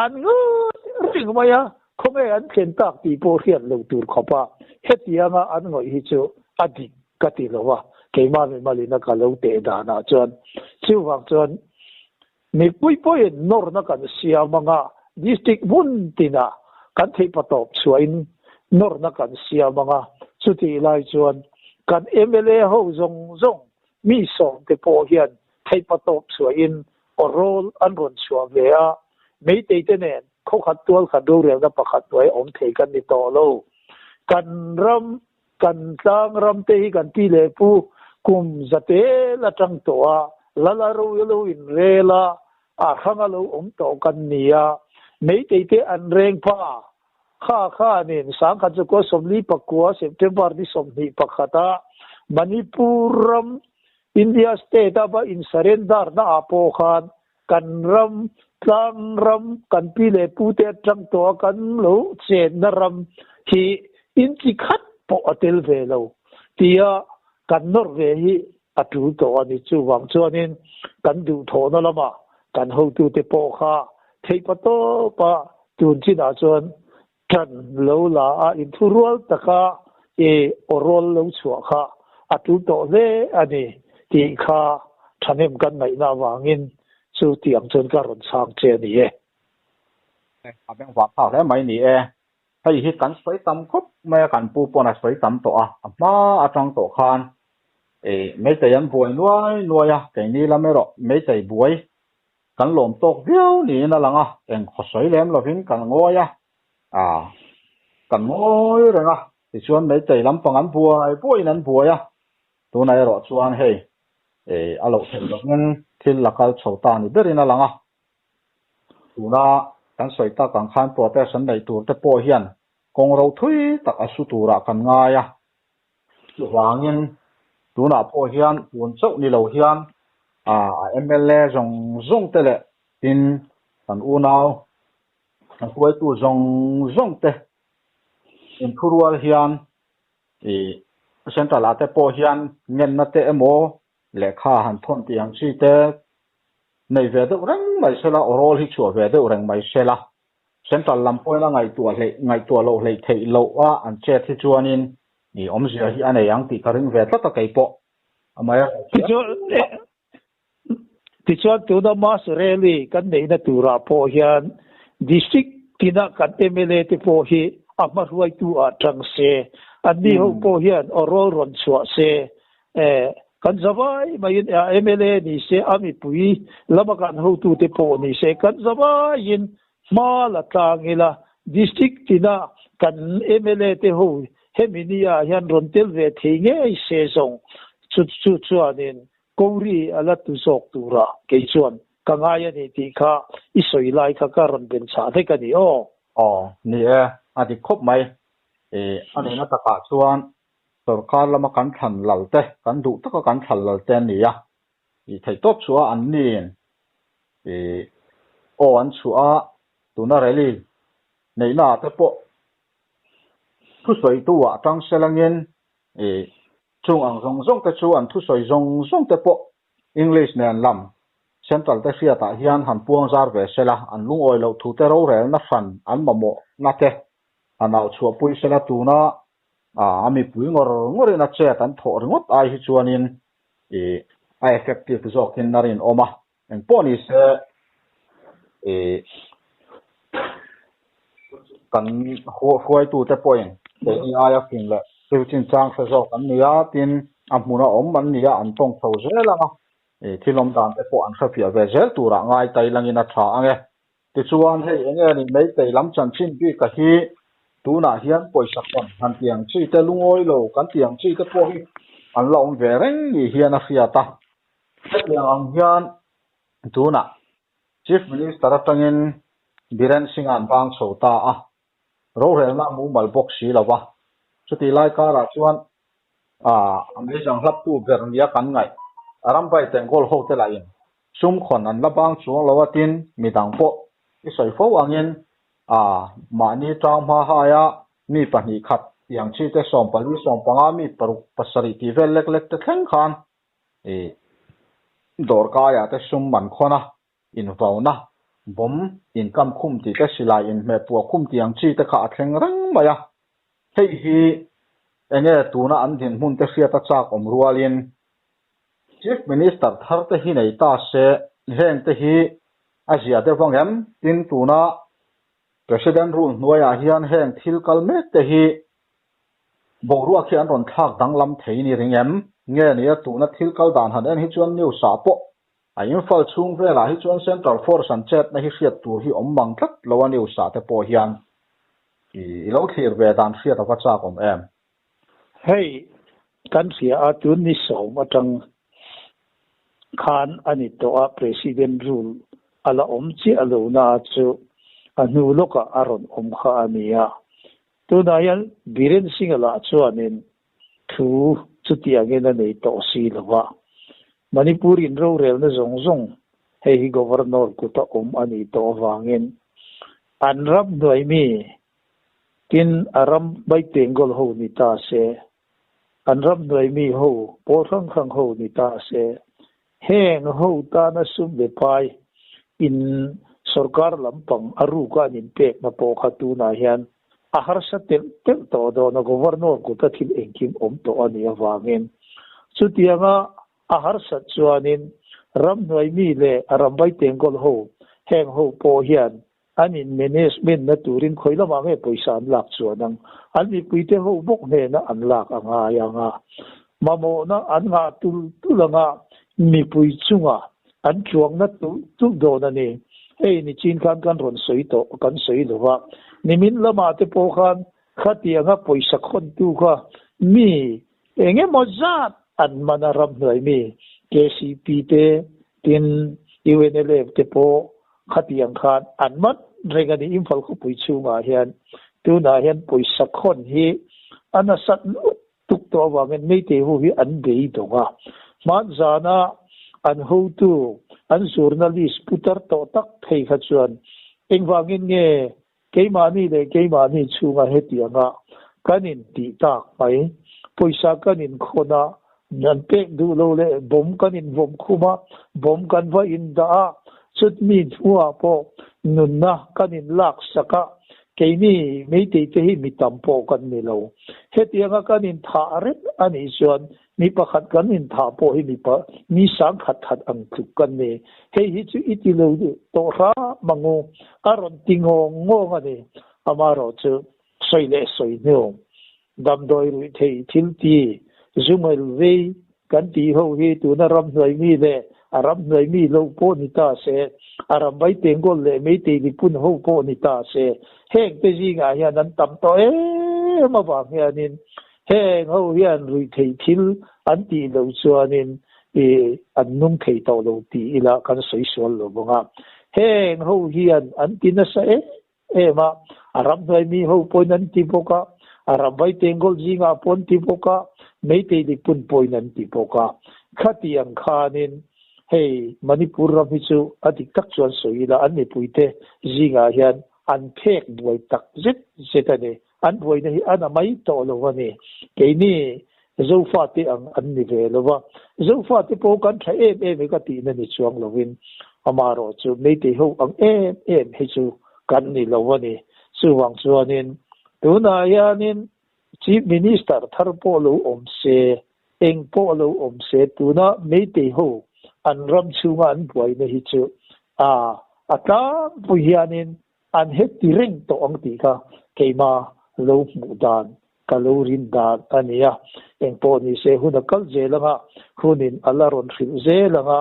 an ngawi reng mai a, khawnge an thlen tak tih pawh hriat lo tur khawp a, hetianga an ngawih hi chu a dik ka ti lo a, keimah mimalina ka lo teh danah chuan. Chuvang chuan mipui pawhin nawrna kan siam anga district hmun tinah kan theihpatawp chhuahin nawrna kan siam anga, chutih lai chuan kan mla ho zawng zawng Mi sawmte pawh hian theihpa tawp chhuahin aw rawl an rawn chhuah ve a, Meiteite nen khawkhat tual khat rorelna pakhat hnuai awm thei kan ni tawh lo. Kan ram, kan tlang ram te hi kan pi leh pu kum zatel atang tawh a, lal a ro lo in rel a, a hrang a lo awm tawh kan ni a, Meiteite an reng pha Kha khanin sangkhat chu kaw 44 September ni 21 a Manipur ram India state a va in surrender na ah pawh khan kan ram tlang ram kan pi leh pu te atang tawh a kan lo chenna ram hi in chi khat pawh a tel ve lo tia kan nawr ve hi a tul tawh a ni. Chuvang chuanin kan duhthawhna lamah kan hotute pawh kha theihpa tawpa tun chinah chuan ṭan lo la a, inthurual taka i aw rawl lo chhuah kha a tul tawh hle a ni tih kha ṭhahnem kan ngaihna avangin chu tiang chuan ka rawn chhang che a ni e. A bengvar thlak hle mai ni e. Hei hi kan sawi tam khawp mai a, kan pu pawn a sawi tam tawh a, a hma atang tawh khan Meitei an buai nuai nuai a, keini lam erawh Meitei buai kan lawm tawk viau niin a lang a, eng khaw sawi lem lovin kan ngawi a, kan ngawi reng a, tichuan Meitei lampang an buai buaiin an buai a, tunah erawh chuan hei a loh theih lovin thil la kal chho ta ni berin a lang a. Tuna kan sawi tak ang khan protest an neih tur te pawh hian kawng ro thui tak a su turah kan ngai a. Chuvangin tunah pawh hian tun chauh ni lo hian a mla zawng zawng te leh tin kan unau kan hruaitu zawng zawng te inthurual hian ih central ah te pawh hian ngenna te emaw lehkha han thawn tih ang chi te nei ve deuh reng mai sela, aw rawl hi chhuah ve deuh reng mai sela, Central lam pawhin a ngaihtuah hleih, ngaihtuah loh hleih theih loh a an chet hi chuanin i awmzia hi a nei ang tih ka ring ve tlat a kei pawh. Tichuan, tichuan tuna Mass Rally kan neihna turah pawh hian District tina kan mla te pawh hi a hmahruaitu ah tang se, anni ho pawh hian aw rawl rawn chhuah se, Eh, kan zavai maiin a mla ni se, a mipui lama kan hotute pawh ni se, kan zavaiin hma la tlang ila, district tina kan mla te ho hemi ni ah hian rawn tel ve thei ngei se zawng chu chu chuanin Kori a la tu zawk tura kei chuan ka ngai a ni tih kha i sawi lai kha ka rawn ben chah vek a ni aw. Aw, ni e, a dik khawp mai. Eh, a nihna takah chuan Sorkar lama kan thlan lal te, kan duh taka kan thlan lal te an ni a, ih theih tawp chhuah a an niin ih aw an chhuah a, tuna rally neihna ah te pawh thusawitu ah tang selangin ih chung ang zawng zawng te chu an thusawi zawng zawng te pawh English nen lam Central te hriatah hian han puang zar ve sela, an lungawi loh thu te rorelna hran an mamawhna te. Han au chhuahpui sela tuna a mipui ngawr ngawrin a chet an thawh ringawt ai hi chuanin ih a effective zawkin a rinawm a, engpawh ni se ih kan hruaitute pawhin keini aia fing leh thil chinchang hre zawk an ni a, tin a hmuna awm an ni a, an tawng chho zel ang a, ih thil awm dan te pawh an hrefiah ve zel turah ngai tai langin a tha ang e. Tichuan, hei eng nge ni Meitei lam chanchin bika hi tunah hian pawisa hawn han ti ang chi te, lungawi lo kan ti ang chi te pawh hi an la awm ve reng ni hian a hriat a. Hetiang ang hian tunah Chief Minister atangin Biren Singh an bang chho ta a, rorelna a mumal bawk si lo va. Chutih lai karah chuan a meizang hlaptu ber nia kan ngaih a rambai Tengkawl hote lahin sum khawn an la bang chuang lo a tin midang pawh i sawi fo angin a mahni tang hma haia mi pahnih khat tiang chi te 14 15 mi paruk pasarih tih vel lek lek te thleng khan i dawrkaiah te sum an khawn a. Invauna, bomb, inkam khum tih te, silai inhmeh puah khum tih ang chi te kha a thleng reng mai a. Hei hi enge tuna an dinhmun te hriat a chak awm rualin Chief Minister thar te hi nei ta se heng te hi a zia deuh ang em? Tin, tuna President rule hnuaiah hian heng thil kal mek te hi boruak hi an rawn thlak danglam thei ni ring em? Nge nia tuna thil kal dan han en hi chuan news ah pawh A Imphal chhung velah hi chuan Central Force an chetna hi hriat tur hi awm mang tlat lo a news ah te pawh hian i lo thlir ve dan hriat a va chak awm em? Hei kan hria a, tun ni sawm atang khan a ni tawh a, President rule a la awm chiah lo na chu a hnu lawkah a rawn awm kha a ni a. Tunah hian Biren Singh-a lah chuanin Thu chutiangin a nei tawh si lo va. Manipur in rorelna zawng zawng hei hi Governor kuta awm a nih tawh avangin an ram hnuai mi tin a ram Baitenggol ho ni ta se, an ram hnuai mi ho pawl hrang hrang ho ni ta se, heng ho tana sum leh pai in sorkar lampang a ruka an inpekna pawh kha tunah hian A harsa telh telh tawh dawn a, Governor kuta thil engkim awm tawh a nih avangin. Chutianga a harsat chuanin ramhnuai mi leh a rambai tengkawl ho, heng ho pawh hian an in management na turin khawi lamah nge pawisa an lak chuan ang? An mipuite ho bawk hnena an lak a ngai ang a, mamawhna an ngah tul tul anga mipui chunga an chuangna tulh tulh dawn a ni. Hei nichin khan kan rawn sawi tawh, kan sawi lo va. Nimin lamah te pawh khan khatianga pawisa khawntu kha mi eng emaw zat an man a, ramhnuai mi KCP te tin UNLF te pawh khatiang khan an man reng a ni. Imphal khawpui chhungah hian tunah hian pawisa khawn hi a nasat lutuk tuk tawh avangin Meitei ho hi an beidawng a, hmanzana an hotu an journalist putar tawh tak phei kha chuan engvangin nge keimahni leh keimahni chhunga hetianga kan intih tak mai, pawisa kan inkhawn a, an pek duh lo leh bomb kan invawm khum a, bomb kan va indah a, chutmi hnuah pawh nunna kan inlaksak a, Keini Meitei te hi mi tam pawh kan ni lo. Hetianga kan inthah reng a nih chuan mi pakhat kan inthah pawh hi mi pa mi sang khat khat ang tluk kan ni. Hei hi chu i ti lo tawh hram ang u. A rawn ti ngawng ngawng a ni. Amaherawh chu sawi leh sawi hnu, damdawi ruih thei thil ti, zungel vei Kan tih ho hi tuna ramhnuai mi leh a ramhnuai mi lo pawh ni ta se, a rambai Tengkawl leh Meitei lipun ho pawh ni ta se, heng te zingah hian an tam tawh em avang hianin heng ho hian ruihtheih thil an tih loh chuanin ih an nung thei tawh lo tih ila kan sawi sual lo vang a. Heng ho hian an ti nasa em em a, a ramhnuai mi ho pawhin an ti bawk a, a ramvai Tengkawl zingah pawh an ti bawk a, Meitei Lipun pawhin an ti bawk a. Khatiang khanin hei Manipur ram hi chu a dik tak chuan sawi ila an mipuite zingah hian an phek buai tak zet zet a ni. An buaina hi a na mai tawh lo a ni. Keini Zofate ang an ni ve lo va, Zofate pawh kan tha em em e ka tihna ni chuang lovin amaherawh chu Meitei ho ang em em hi chu kan ni lo a ni. Chuvang chuanin Tunah hianin Chief Minister thar pawh lo awm se, eng pawh lo awm se, tuna Meitei ho an ram chhunga an buaina hi chu a a tlangpui hianin an heti reng tawh ang tih kha keima lo hmuh dan ka lo rin dan a ni a. Eng pawh ni se hun a kal zel anga, hunin a la rawn hrilh zel anga,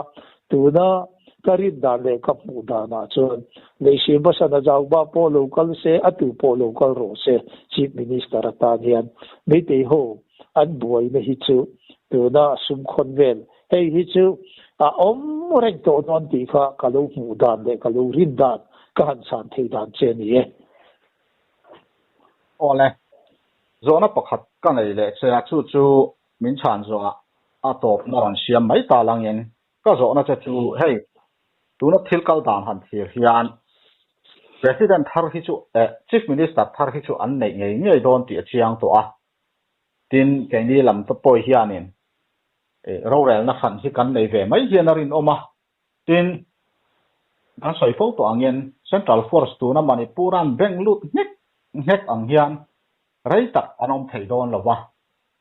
tuna ka rin dan leh ka hmuh danah chuan Leihrim Basana Zauba pawh lo kal se, a tu pawh lo kal rawh se Chief Minister atan hian Meitei ho an buaina hi chu tuna sum khawn vel hei hi chu a awm reng tawh dawn tih kha ka lo hmuh dan leh ka lo rin dan ka han chhan thei dan che a ni e. Awle, zawhna pakhat ka nei leh che a, chu chu min chhan zawhah a tawpna rawn siam mai ta langin ka zawhna che chu hei tuna thil kal dan han thlir hian President thar hi chu eh Chief Minister thar hi chu an neih ngei ngei dawn tih a chiang tawh a, tin keini lam te pawh hianin rorelna hran hi kan nei ve mai hian a rinawm a. Tin, kan sawi fo tawh angin Central Force tuna Manipur-a'n bank lut nghek nghek ang hian rei tak an awm thei dawn lo va,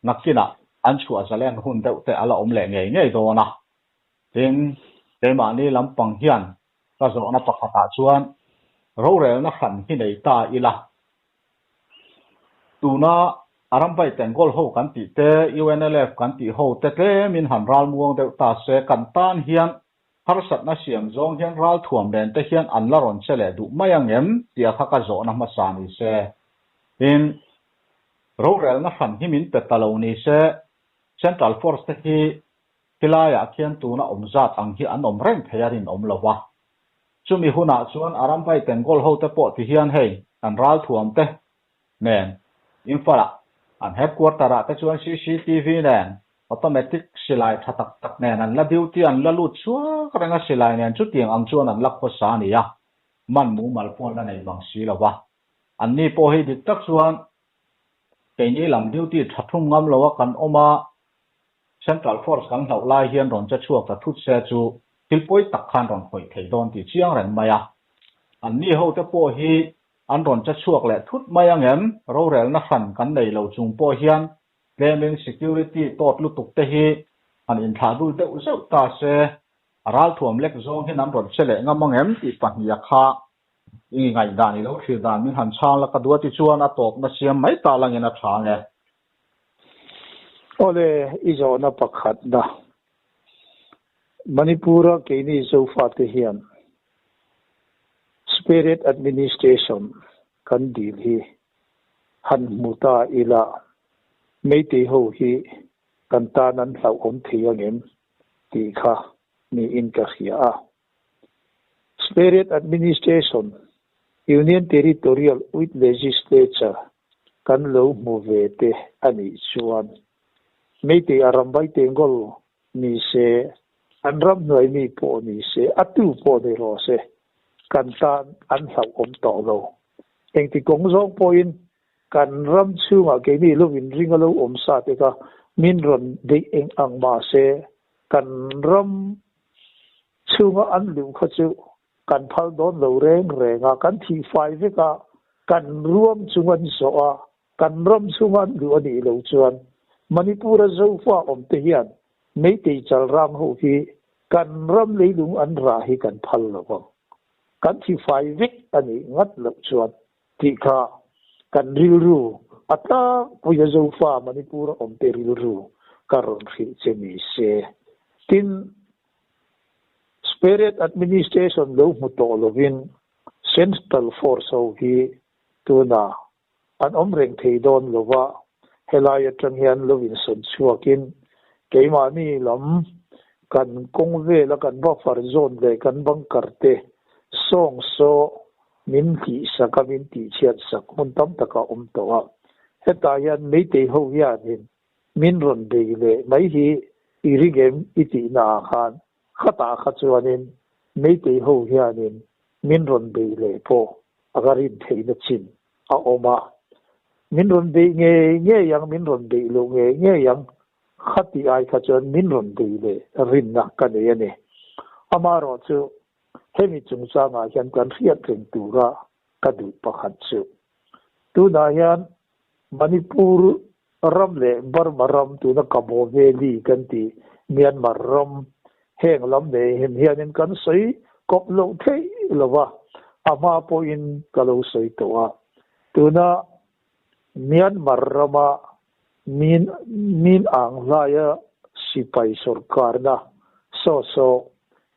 nakinah an chhuah zalen hun deuh te a la awm leh ngei ngei dawn a. Tin, keimahni lampang hian ka zawhna pakhatah chuan rorelna hran hi nei ta ila. Tuna a rambai Tengol ho kan tih te, UNLF kan tih ho te tlemin han ral muang deuh ta se, kan tan hian harsatna siam zawng hian ral thuam nen te hian an la rawn che leh duh mai ang em tia kha ka zawhna hmasa ni se. Tin, rorelna hran hi min pe ta lo ni se, Central Force te hi Khilaiah khian tuna awm zat ang hi an awm reng thei a rinawm lo va. Chumi hunah chuan a rampai Tengol hote pawh ti hian hei an ralthuam te nen Imphal-ah an headquarter-ah te chuan cctv nen automatic silai tha tak tak nen an la duty an la lut chhuak reng a silai nen chutiang ang chuan an la khawsa a ni a, man mumal pawh an la nei bang si lo va. Anni pawh hi dik tak chuan keini lam duty tha thum ngam lo a kan awm a, Central Force kan hlauh lai hian rawn che chhuak ta thut se chu thil pawi tak khan rawn khawih thei dawn tih chiang reng mai a. Anni hote pawh hi an rawn che chhuak leh thut mai ang em? Rorelna hran kan nei lo chung pawh hian tlemin security tawt lutuk te hi han inthlah dul deuh zeuh ta se, a ralthuam lek zawng hian an rawn che leh ngam ang em tih pahniha kha i ngaihdan i lo thlir dan min han chhang la ka duat i chuan a tawpna siam mai ta langin a tha ang e. Awle, i zawhna pakhatna. Manipur-a keini Zofate hian Spirit Administration kan dil hi han hmu ta ila, Meitei ho hi kan tan an hlauhawm thei angem tih kha niin ka hria a. Spirit Administration, Union Territorial with Legislature kan lo hmu ve te a nih chuan Meitei a ram vai tengol ni se, an ram hnuai mi pawh ni se, a tu pawh ni rawh se, kan tan an hlauhawm tawh lo. Engti kawng zawng pawhin kan ram chhungah keini lo inring a lo awm sa te kha min rawn beih eng ang mah se, kan ram chhunga an luh kha chu kan phal dawn lo reng reng a, kan thih fai vek a, kan ruam chung an zawh a, kan ram chhunga an luh a nih loh chuan Manipur-a Zofa awmte hian Meitei chalrang ho hi kan ram leilung an rah hi kan phal lo ang. Kan thi fai vek a nih ngat loh chuan tih kha kan rilru a tlangpui a Zofa Manipur-a awmte rilru ka rawn hrilh che ni se. Tin, Spirit Administration lo hmu tawh lovin Central Force ho hi tunah an awm reng thei dawn lova, helai atang hian lo insawn chhuakin keimahni lam kan kawng vela kan buffer zone leh kan bunker te sawng saw min hlihsak a, min tihchhiatsak hmun tam tak a awm tawh a. Hetah hian Meitei ho hianin Min rawn bei leh mai hi i ring em i tihna ah khan khatah kha chuanin Meitei ho hianin min rawn bei leh pawh a ka rin theihna chin a awm a. Min rawn beih ngei ngei ang, min rawn beih loh ngei ngei ang khati ai kha chuan min rawn bei leh rinna ka nei a ni. Amaherawhchu hemi chungchangah hian kan hriat reng tura ka duh pakhat chu. Tunah hian Manipur ram leh Burma ram tuna Kabaw Valley kan tih Myanmar ram heng lam nei hem hianin kan sawi kawp loh theih lo va, a hma pawhin ka lo sawi tawh a. Tuna Myanmar rama min min ang hlaia sipai sorkarna saw saw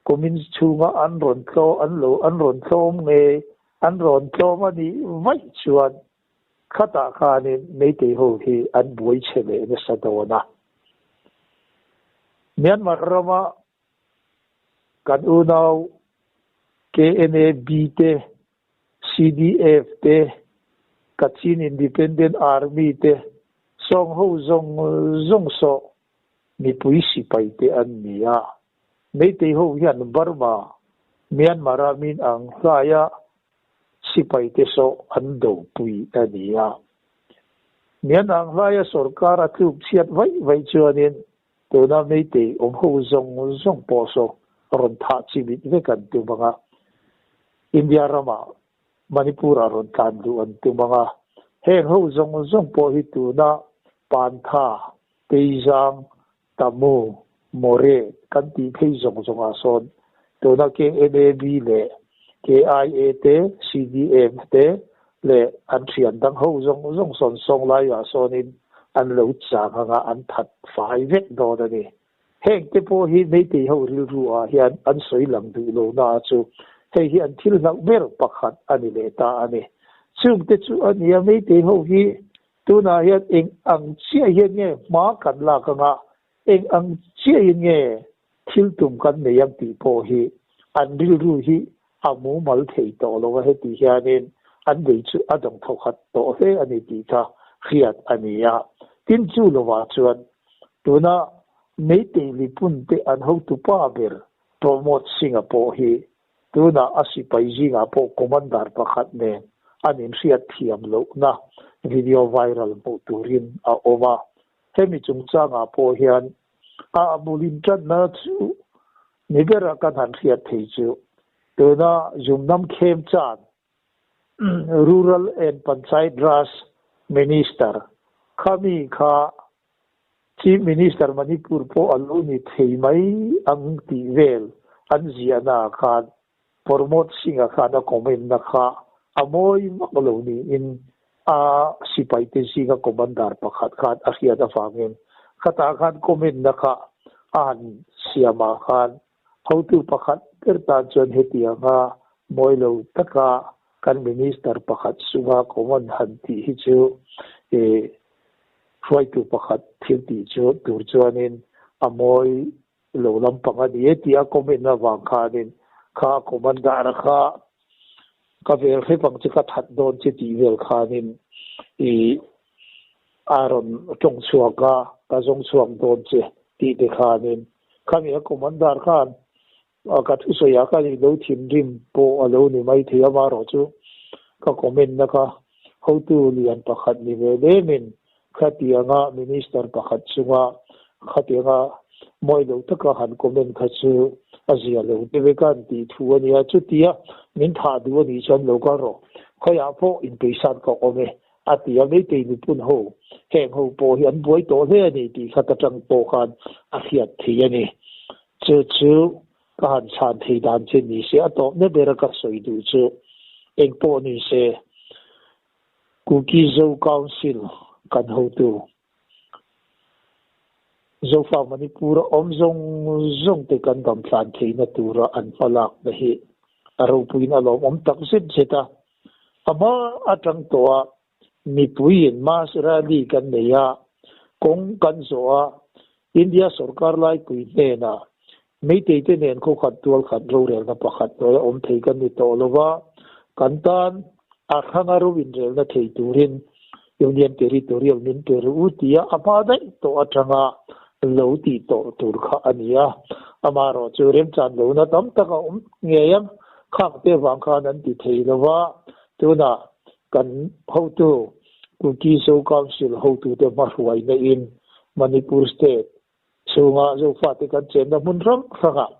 kumin chhunga an rawn tlaw an lo an rawn tlawm nge an rawn tlawm a nih vaih chuan Khatah khanin Meitei ho hi an buai chhe leh nasa dawn a. Myanmar rama kan unau KNAB te, CDF te, Kachin Independent Army te sawng ho zawng zawng sawh mipui sipai te an ni a. Meitei ho hian Burma, Myanmar a min ang hlaia sipai te saw an dopui a ni a. Myanmar hlaia sorkar a tluk chhiat vaih vaih chuanin tuna Meitei awm ho zawng zawng pawh saw rawn thah chimit vek an tum ang a. India ramah Manipur ah rawn tlan duh an tum ang a. Heng ho zawng zawng pawh hi tuna Pantha, Teizang, Tamu, More kan tih phei zawng zawngah sawn tuna KNAB leh KIA te, CDM te leh an thian dang ho zawng zawng sawn sawng laiah sawnin an lo chang anga an that fai vek dawn a ni. Heng te pawh hi Meitei ho rilru ah hian an sawi lang duh lo na chu hei hi an thil hlauh ber pakhat a ni leh ta a ni. Chung te chu a nia Meitei ho hi Tunah hian eng ang chiah hian nge hma kan lak anga, eng ang chiahin nge thil tum kan nei ang tih pawh hi an rilru hi a mumal thei tawh lo a, heti hianin an lei chu a dawng thawkhat tawh hle a ni tih kha hriat a ni a. Tin, chu lovah chuan tuna Meitei mipun te an hotupa ber Pramod Singh-a pawh hi Tunah a sipai zingah pawh commander pakhat nen an inhriat thiam lohna video viral hmuh turin a awm a. Hemi chungchangah pawh hian a abulin tanna chu ni bera kan han hriat thei chu tuna Yumnam Khemchand Rural and Panchayat Raj Minister khami kha Chief Minister Manipur pawh a lo ni thei mai ang tih vel an ziahna ah khan Pramod Singh-a khan a comment na kha a mawi vak lo niin a sipaite zinga commander pakhat khan a hriat avangin khatah khan comment na kha a han siam ah khan hotu pakhat ber tan chuan hetianga mawi lo taka kan Minister pakhat chunga comment han tih hi chu ih Hruaitu pakhat thil tih chu tur chuanin a mawi lo lampang a ni e tih a comment avang khanin kha commander kha ka vel hrep ang che ka that dawn che tih vel khanin i a rawn tawng chhuak a, ka zawng chhuak dawn che tih te khanin khami a commander khan ka thusawi ah khan i lo thinrim pawh a lo ni mai thei a, amaherawhchu ka comment na kha hotu lian pakhat ni ve lemin khatianga minister pakhat chunga khatianga mawi lo taka han comment kha chu a zia lo te vek a an tih thu a nia, chutia min thah duh a nih chuan lo kal rawh, khawiah pawh inpeisan ka awm e a ti a, Meitei mipun ho heng ho pawh hi an buai tawh hle a ni tih kha ta tang pawh khan a hriat thei a ni. Chu chu ka han chhan thei dan che ni se, a tawpna bera ka sawi duh chu eng pawh ni se, Kuki Zo Council kan hotu, Zofa Manipur-a awm zawng zawng te kan dam tlan theihna tura an hmalakna hi a ropuiin a lawmawm tak zet zet a. A hma atang tawha Mipuiin mass rally kan nei a, kawng kan zawh a, India sorkar laipui hnenah Meitei te nen khawkhat tualkhat rorelna pakhat hnuaia awm thei kan ni tawh lo va, kan tan a hranga ro inrelna thei turin Union Territorial min pe ru u tia a hma daih tawh atanga lo tih tawh tur kha a ni a. Amaherawhchu remchan lohna tam tak a awm ngei ang, khang te vang khan an ti thei lo va, tunah Kan hotu Kuki Zo Council hotute hmahruaina in Manipur State chhunga Zofate kan chenna hmun hrang hrangah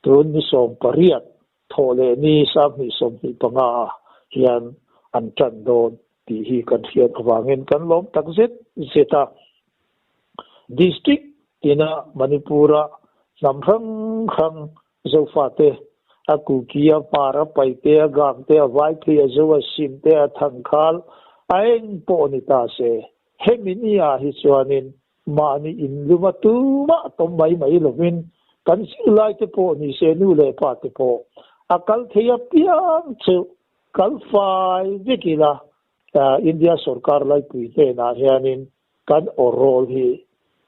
tun ni 18 thawh leh ni 2025 ah hian an tan dawn. tih hi kan hriat avangin kan lawm tak zet zet a. District tina Manipur-a hnam hrang hrang Zofate, a Kuki, a Hmar, a Paite, a Gangte, a Vaiphei, a Zo, a Simte, a Thangkhal, a eng pawh ni ta se, hemi ni ah hi chuanin mahni inluma tumah tawm mai mai lovin kan zirlaite pawh ni se nu leh pa te pawh a kal thei apiang cheuh kal fai vek ila India sorkar laipui hnenah hianin kan aw rawl hi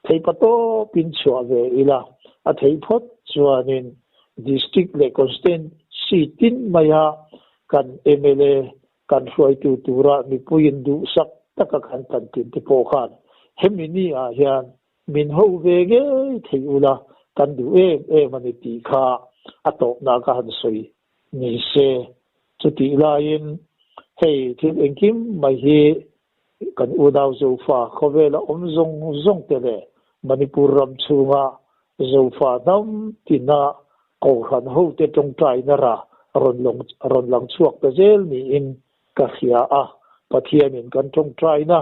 theipa tawpin chhuah ve ila a theih phawt chuanin District leh Constituency tin maia kan mla kan hruaitu tura mipuiin duhsak taka kan tan tin te pawh khan hemi ni ah hian min ho ve ngei thei ula kan duh em em a ni tih kha a tawpna ka han sawi ni se. Chutih laiin hei thil engkim mai hi kan unau Zofa khawvela awm zawng zawng te leh Manipur ram chhunga Zofa hnam tina Kohhran hote tawngtaina ra rawn lawng rawn lang chhuak ta zel niin ka hria a. Pathianin kan tawngtaina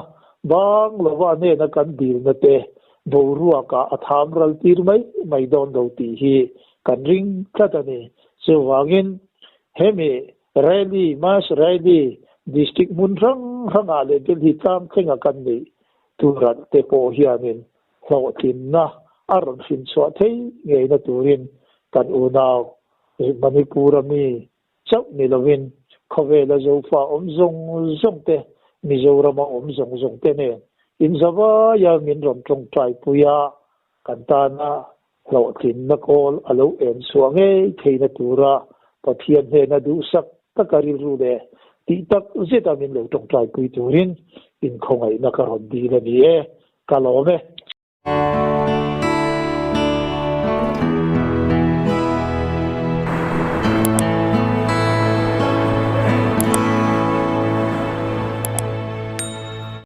bang lova nena kan dilna te boruakah a tham ral tir mai mai dawn lo tih hi kan ring tlat a ni. Chuvangin hemi rally, mass rally, district hmun hrang hrangah leh Delhi tlang thlenga kan neih turat te pawh hianin hlawhtlinna a rawn hrim chhuah thei ngeina turin kan unau Manipur-a mi chauh ni lovin khawvela Zofa awm zawng zawng te, Mizorama awm zawng zawng te nen inzavaia min rawn tawngtaipui a, kan tana hlawhtlinna kawl a lo en chhuah ngei theihna tura Pathian hnena duhsak taka rilru leh tih tak zeta min lo tawngtaipui turin inkhawngaihna ka rawn dil a ni e. Ka lawm e.